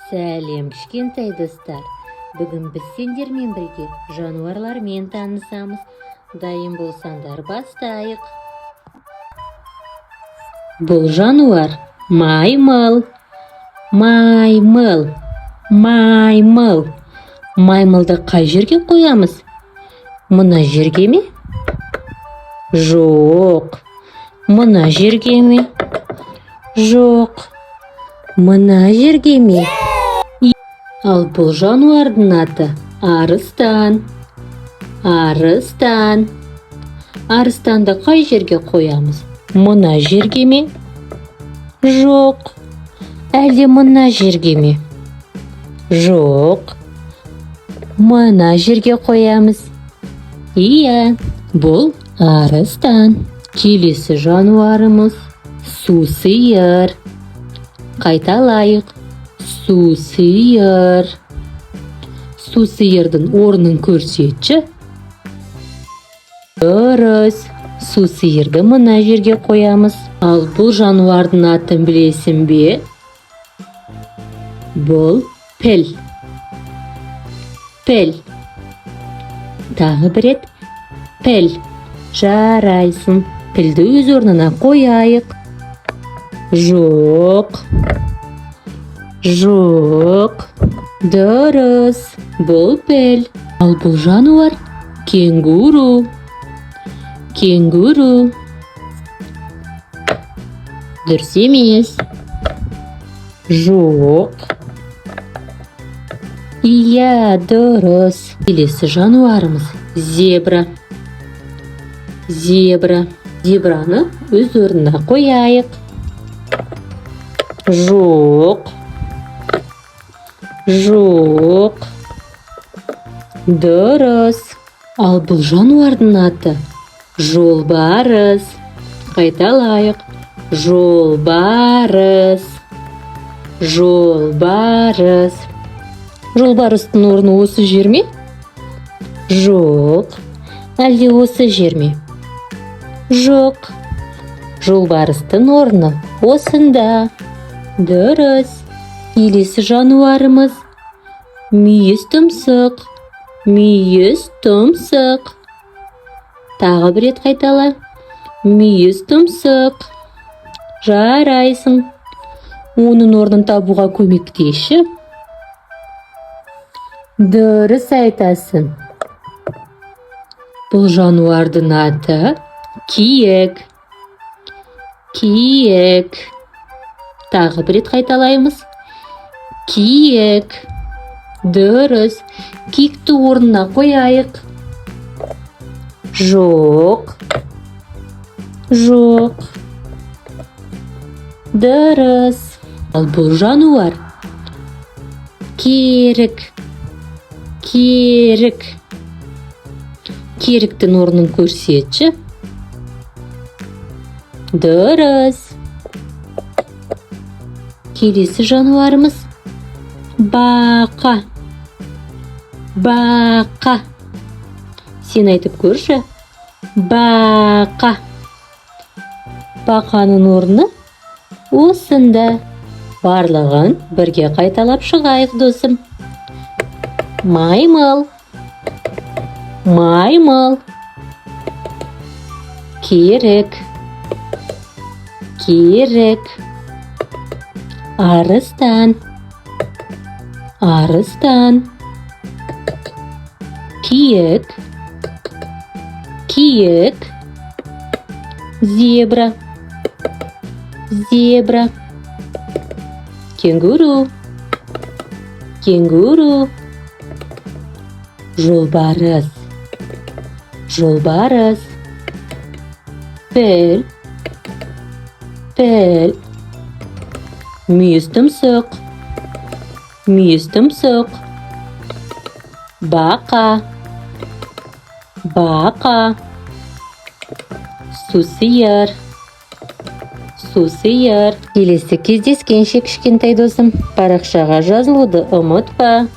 Сәлем, кішкентай достар! Бүгін біз сендермен бірге жануарлармен танысамыз. Дайын болсаңдар, бастайық. Бұл жануар маймыл. Маймыл, маймыл. Маймылды қай жерге қоямыз? Мына жерге ме? Жоқ. Мына жерге ме? Жоқ. Мына жерге ме? Ал бұл жануардың аты арыстан. Арыстан. Арыстанды қай жерге қоямыз? Мына жерге ме? Жоқ. Әлде мына жерге ме? Жоқ. Мына жерге қоямыз. Иә, бұл арыстан. Келесі жануарымыз сусиыр. Қайталайық: сусиыр. Сусиырдың орнын көрсетші. Дұрыс, сусиырды мына жерге қоямыз. Ал бұл жануардың атын білесің бе? Бұл піл. Піл. Тағы бір рет: піл. Жарайсың. Пілді өз орнына қояйық. Жоқ, жоқ. Дұрыс, бұл піл. Ал бұл жануар кенгуру. Кенгуру. Дұрыс емес. Жоқ. Иә, дұрыс. Келесі жануарымыз зебра. Зебра. Зебраны өз орнына қояйық. Жоқ, жоқ. Дұрыс. Ал бұл жануардың аты жолбарыс. Қайталайық: жолбарыс. Жолбарыс. Жолбарыстың орны осы жер ме? Жоқ. Әлде осы жер ме? Жоқ. Жолбарыстың орны осында. Дұрыс. Келесі жануарымыз мүйіз тұмсық. Мүйіз тұмсық. Тағы бір рет қайтала: мүйіз тұмсық. Жарайсың. Оның орнын табуға көмектесші. Дұрыс айтасың. Бұл жануардың аты киік. Киік. Тағы бір рет қайталаймыз: киік. Дұрыс. Киікті орнына қояйық. Жоқ, жоқ. Дұрыс. Ал бұл жануар керік. Керік. Керіктің орнын көрсетші. Дұрыс. Келесі жануарымыз бақа. Бақа. Сен айтып көрші: бақа. Бақаның орны осында. Барлығын бірге қайталап шығайық, досым. Маймыл, маймыл. Керік, керік. Арыстан, арыстан. Киік, киік. Зебра, зебра. Кенгуру, кенгуру. Жолбарыс, жолбарыс. Піл, піл. Мүйіз тұмсық, мүйіз тұмсық. Бақа, бақа. Сусиыр, сусиыр. Келесі кездескенше, кішкентай досым! Парақшаға жазылуды ұмытпа.